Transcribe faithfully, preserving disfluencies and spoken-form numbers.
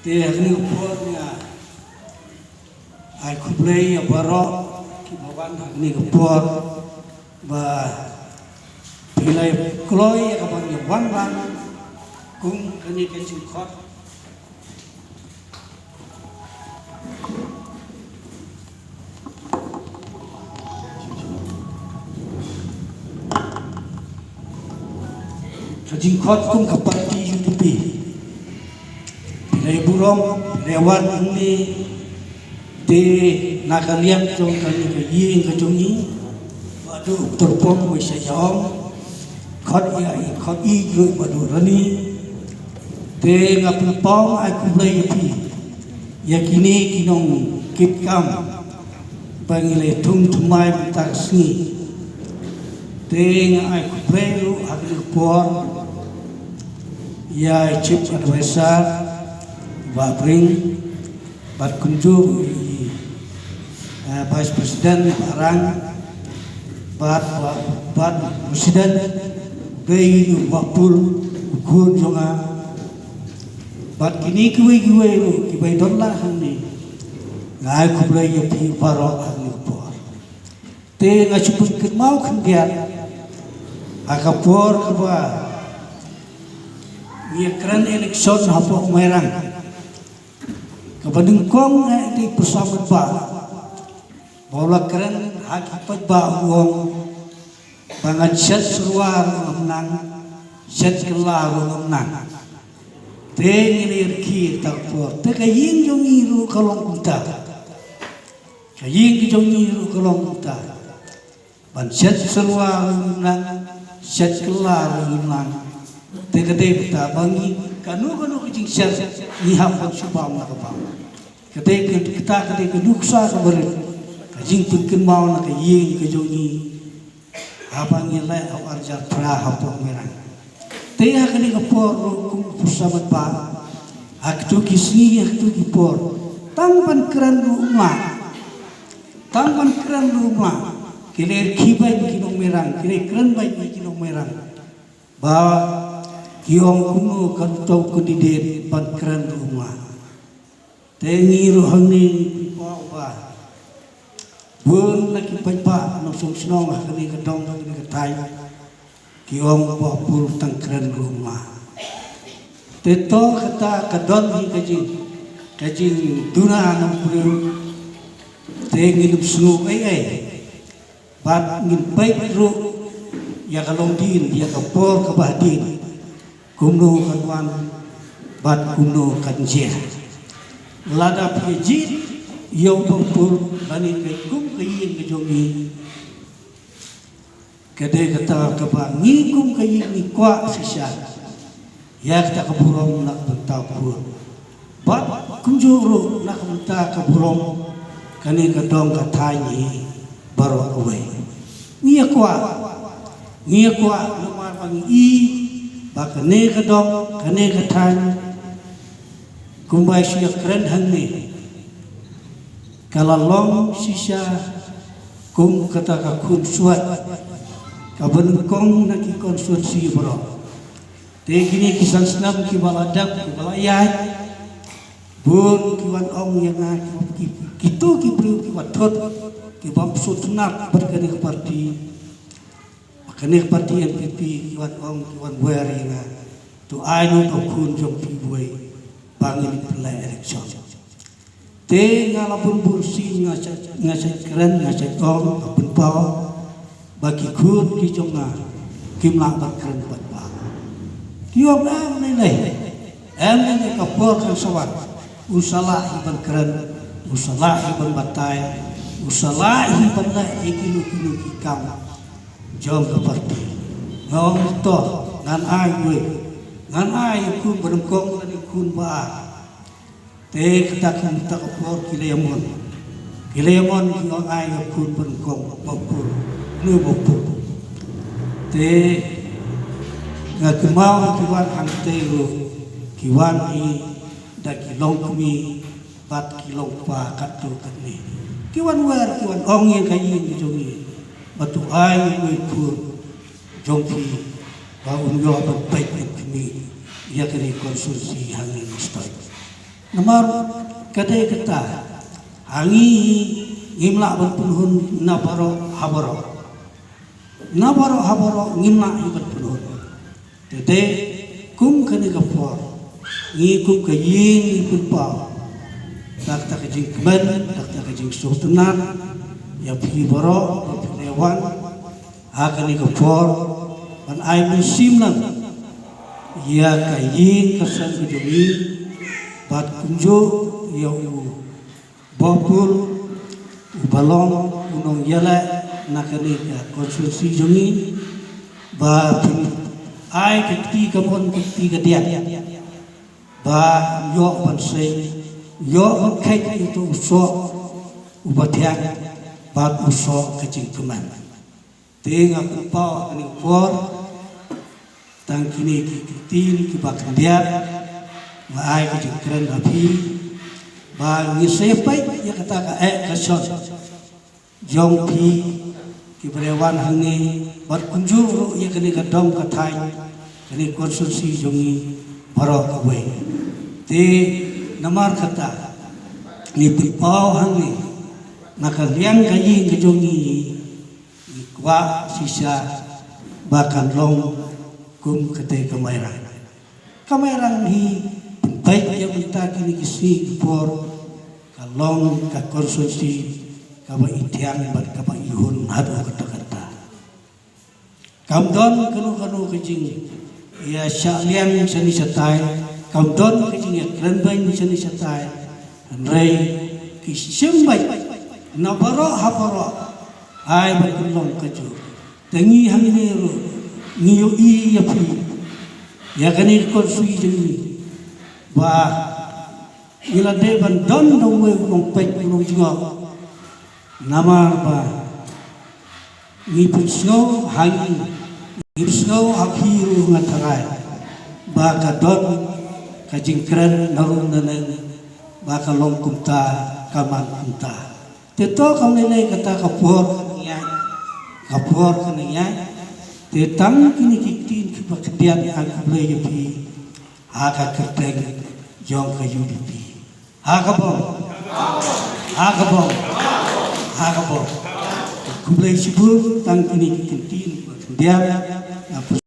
Te ha kane ka por nga ai khublei ïa baroh kiba wan ha kane ka por ba phi la kloi ïa ka ban ïa wan lang kum kane ka jingkhot. Ka jingkhot kum ka party U D P. Phi la burom, phi la wan hangne te na ka liang jong kane ka ïing ka jong ngi. Ba dei u Tyrpong wei sa ïa ong. Khot ïa i, khot i ruh ba dei rani. Te nga pynpaw ai khublei ïa phi. Ïa kine ki nongkitkam ba ngi la ïathung thymmai mynta ka sngi. Te nga ai khublei ruh ha kane ka por ïa i Chief Advisor Bah Pring bad kumjuh i, eh, Vice President Bah Rang bad, bad, bad President dei u Bah Pul u khun jong nga. Bad kine kiwei kiwei ruh kiba don lang hangne. Nga ai khublei ïa phi baroh ha kane ka por. Te nga shu pynkynmaw khyndiat ha ka por kaba ngi ïa kren election hapoh Mairang. Kaba nyngkong eh dei pyrsa met ba ba u la kren ha ki paidbah u ong ba ngan shet syrwa ruh ngam nang, shet kylla ruh ngam nang. Te ngi la ïa rkhie ta ka por. Te ka ïing jong ngi ruh ka long kumta. Ka ïing ka jong ngi ruh ka long kumta. Ban shet syrwa ruh ngim nang, shet kylla ruh ngim nang. Te ka dei kata ba ngi kano kano ka jingshet ngi hap ban shu bam na ka bam. Ka dei ka, kata ka dei ka nuksa kaba rit ka jingpynkynmaw na ka ïing ka jong ngi. Haba ngi leh ha u arhajar phra hapoh Mairang. Te ha kane ka por ruh kum u pyrsa met ba ha kito ki sngi, ha kito ki por tang ban kren ruh u mah. Tang ban kren ruh u mah. Ki la rkhie beit ki nong Mairang, ki la kren beit ki nong Mairang. Ba ki ong kumno kan tau candidate ban kren ruh u mah. Te ngi ruh hangne ngi pynpaw ba bun na ki paidbah nongshong shnong ha kane ka dong ha kane ka thaiñ ki ong ba u Pul tang kren ruh u mah. Te to kata ka don hi ka jing, ka jingduna nongbriew. Te ngin ym sngew ei ei. Bad ngin peit ruh ïa ka longdien, ïa ka por kaba hadien. Kumno kan wan bad kumno kan jia. Lada phi jied ïa u Bah Pul lane ka kum ka ïing ka jong ngi. Ka dei kata kaba ngi kum ka ïing ngi kwah shisha ïa kata ka burom na ka bynta u Pul. Bad kumjuh ruh na ka bynta ka burom kane ka dong ka thaiñ hi baroh kawei. Ngi ïa kwah, ngi ïa kwah namar ba ngi i ba kane ka dong, kane ka thaiñ kumba i shu ïa kren hangne ka la long shisha kum kata ka khun swat kaba nyngkong na ki constituency baroh. Te kine ki san snem kiba la dep kiba la ïaid, bun ki wan ong ïa nga ki, ki, kito ki briew kiba thut kiba sngewtynnat bad kane ka party. Kane ka party N P P ki wan ong ki wan wer ïa nga. To ai noh u khun jong phi uwei ba ngin pynleh election. Te nga la bun bun sien nga shait, nga shait kren, nga shait ong, nga pynpaw ba ki khun ki jong nga kim lah ban kren paidbah. Ki ong em ne lei, em ne lei, ka por kan sa wan. U sa lah hi ban kren, u sa lah hi ban batai, u sa lah hi ban leh ïa kino kino ki kam jong ka party. Nga ong to ngan ai uwei, ngan ai ïa u khun ba nyngkong lane u khun ba ar. Te kata ka, kata ka por ki la ïamon. Ki la ïamon ki ong ai ïa u khun ba nyngkong, ba u Pul. Une u ba u Pul. Te nga kynmaw ki wan hangtei ruh, ki wan hi da ki longkmie bad ki longkpa katto katne. Ki wan wer ki wan ong ïa ka ïing ka jong ngi ba to ai ïa u Pul jong phi ba un ïoh ban peit ban khmih ïa kane ka constituency hangne mynstep. Namar ka dei kata, ha ngi ngim lah ban pynhun na baroh ha baroh. Na baroh ha baroh ngim lah hi ban pynhun. Te te kum kane ka por, ngi kum ka ïing ngi pynpaw da kata ka jingkmen, da kata ka jingsngewtynnat ïa phi baroh ba phi la wan ha kane ka por ban ai mynsiem lang ïa ka ïing ka sem ka jong ngi, bad kumjuh ïa u Bah Pul, uba long u nongïaleh na kane ka constituency jong ngi, ba phin ai ka kti kamon ka kti kadiang, ba ïoh ban sei, ïoh ban kheit ïa uto u soh uba thiang bad u soh ka jingkmen. Te nga pynpaw ha kane ka por tang kine ki ktien kiba khyndiat, nga ai ka jingkren ha phi ba ngi sa ïa peit ïa kata ka eh ka shon jong phi kiba la wan hangne, bad kumjuh ruh ïa kane ka dong ka thaiñ, kane ka constituency jong ngi baroh kawei. Te namar kata ngi pynpaw hangne na ka liang ka ïing ka jong ngi, ngi kwah shisha ba kan long kum katei ka Mairang. Ka Mairang hi, pynpeit ïa mynta kine ki sngi ki por, ka long ka constituency kaba i thiang bad kaba i hun haduh katta katta. Kam don kano kano ka jingïashah liang shane shatai, kam don ka jingïakren beiñ shane shatai. Hynrei ki shim beit na baroh ha baroh, ai ba kin long kajuh. Te ngi hangne ruh ngi ïohi ïa phi, ïa kane ka constituency jong ngi, ba ngi la dei ban don da uwei u nongpeit u nongjngoh. Namar ba ngi pynsngew ha ngi, ngi pynsngew ha phi ruh nga tharai ba ka don ka jingkren na rum na neng ba ka long kumta, ka man kumta. Te to kam lei lei kata ka por ka nang ïaid, ka por ka nang ïaid. Te tang kine ki ktien kiba khyndiat, ai khublei ïa phi ha ka kyrteng jong ka U D P. Ha ka bom. Ha ka bom. Ha ka bom. Khublei shibun tang kine ki ktien kiba khyndiat.